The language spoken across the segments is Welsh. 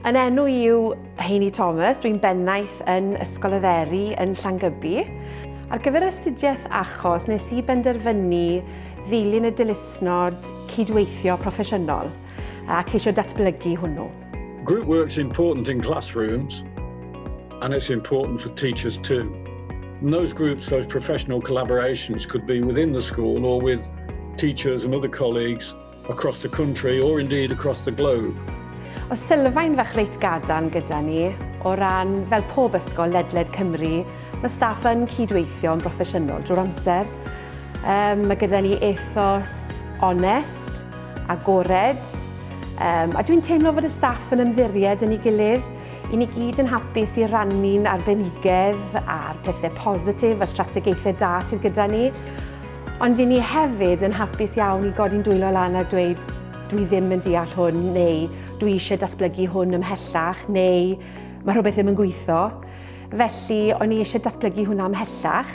Yn enw i yw Heini Thomas, dwi'n bennaeth yn Ysgol y Dderi yn Llangybi. Ar gyfer astudiaeth achos, nes i benderfynu ddilyn y dilysnod cydweithio proffesiynol a ceisio datblygu hwnnw. Group work's important in classrooms and it's important for teachers too. And those groups, those professional collaborations could be within the school or with teachers and other colleagues across the country or indeed across the globe. Oedd sylfaen fach reit gadarn gyda ni o ran, fel pob ysgol ledled Cymru, mae staff yn cydweithio yn broffesiynol drwy'r amser. Mae gyda ni ethos onest, agored, a dwi'n teimlo fod y staff yn ymddiried yn ei gilydd. I ni gyd yn hapus i rannu'n arbenigedd a'r pethau positif a strategaethau da sydd gyda ni. Ond i ni hefyd yn hapus iawn i godi'n dwylo lan a dweud dwi ddim yn deall hwn neu dwi eisiau datblygu hwn ymhellach neu mae rhywbeth ddim yn gweithio. Felly o'n i eisiau datblygu hwnna ymhellach.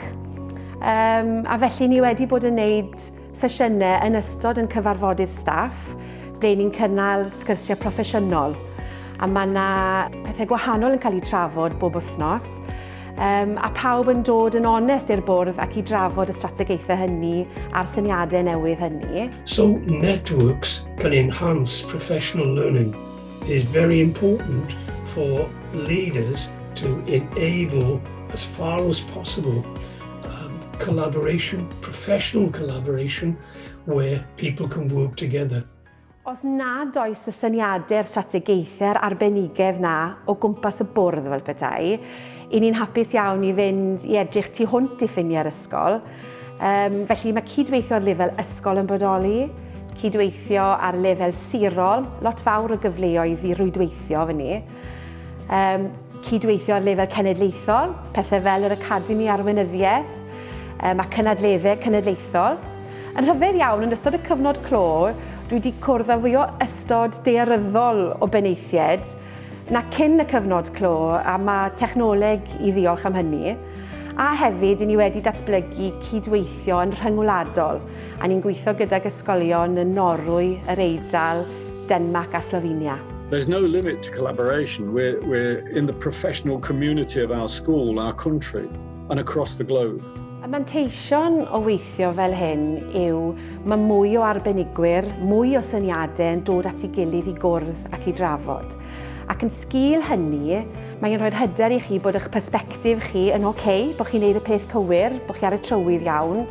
A felly ni wedi bod yn neud sesiynau yn ystod yn cyfarfodydd staff ble ni'n cynnal sgyrsiau proffesiynol. A mae yna pethau gwahanol yn cael eu trafod bob wythnos. A pawb yn dod yn onest i'r bwrdd ac i drafod y strategaethau hynny a'r syniadau newydd hynny. So networks can enhance professional learning. It is very important for leaders to enable as far as possible collaboration, professional collaboration, where people can work together. Os nad oes y syniadau'r strategaethau'r arbenigedd na o gwmpas y bwrdd fel petai, i ni'n hapus iawn i fynd i edrych tu hwnt i ffiniau'r ysgol. Felly mae cydweithio ar lefel ysgol yn bodoli, cydweithio ar lefel sirol, lot fawr o gyfleoedd i rwydweithio fyny. Cydweithio ar lefel cenedlaethol, pethau fel yr Academi Arweinyddiaeth, a cynadleddau cenedlaethol. Yn rhyfedd iawn, yn ystod y cyfnod clo, dwi wedi cwrdd â fwy o ystod daearyddol o benaethiaid na cyn y cyfnod clo, a mae technoleg i ddiolch am hynny. A hefyd, i ni wedi datblygu cydweithio yn rhyngwladol, a ni'n gweithio gydag ysgolion yn Norwy, yr Eidal, Denmark a Slovenia. There's no limit to collaboration. We're in the professional community of our school, our country, and across the globe. Y manteision o weithio fel hyn yw mae mwy o arbenigwyr, mwy o syniadau yn dod at ei gilydd i gwrdd ac i drafod. Ac yn sgil hynny, mae'n rhoi'r hyder i chi bod eich persbectif chi yn oce, okay, bod chi'n neud y peth cywir, bod chi ar y trywydd iawn,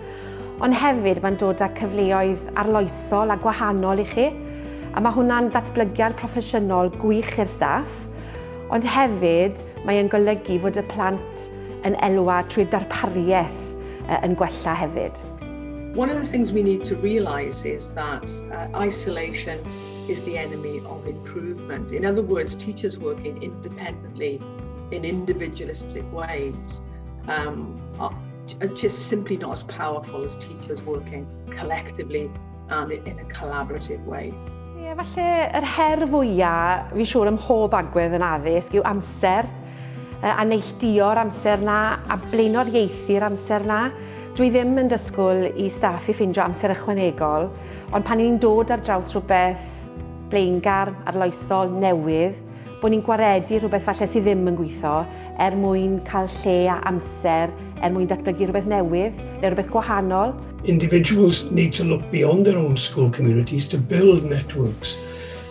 ond hefyd mae'n dod â cyfleoedd arloesol a gwahanol i chi. A mae hwnna'n ddatblygiad proffesiynol gwych i'r staff, ond hefyd mae'n golygu fod y plant yn elwa trwy darpariaeth yn gwella hefyd. One of the things we need to realise is that isolation is the enemy of improvement. In other words, teachers working independently in individualistic ways are just simply not as powerful as teachers working collectively and in a collaborative way. Ie, falle yr her fwyaf, fi'n siŵr ym mhob agwedd yn addysg, yw amser a neilltuo'r amser na a blaenoriaethu'r amser na. Dwi ddim yn dysgwyl i staff i ffindio amser ychwanegol, ond pan ni'n dod ar draws rhywbeth blaengar, arloesol, newydd, bod ni'n gwaredu rhywbeth falle sydd ddim yn gweithio er mwyn cael lle a amser er mwyn datblygu rhywbeth newydd neu rhywbeth gwahanol. Individuals need to look beyond their own school communities to build networks.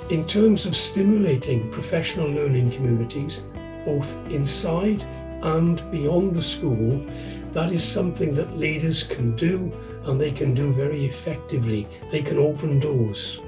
In terms of stimulating professional learning communities, both inside and beyond the school, that is something that leaders can do, and they can do very effectively. They can open doors.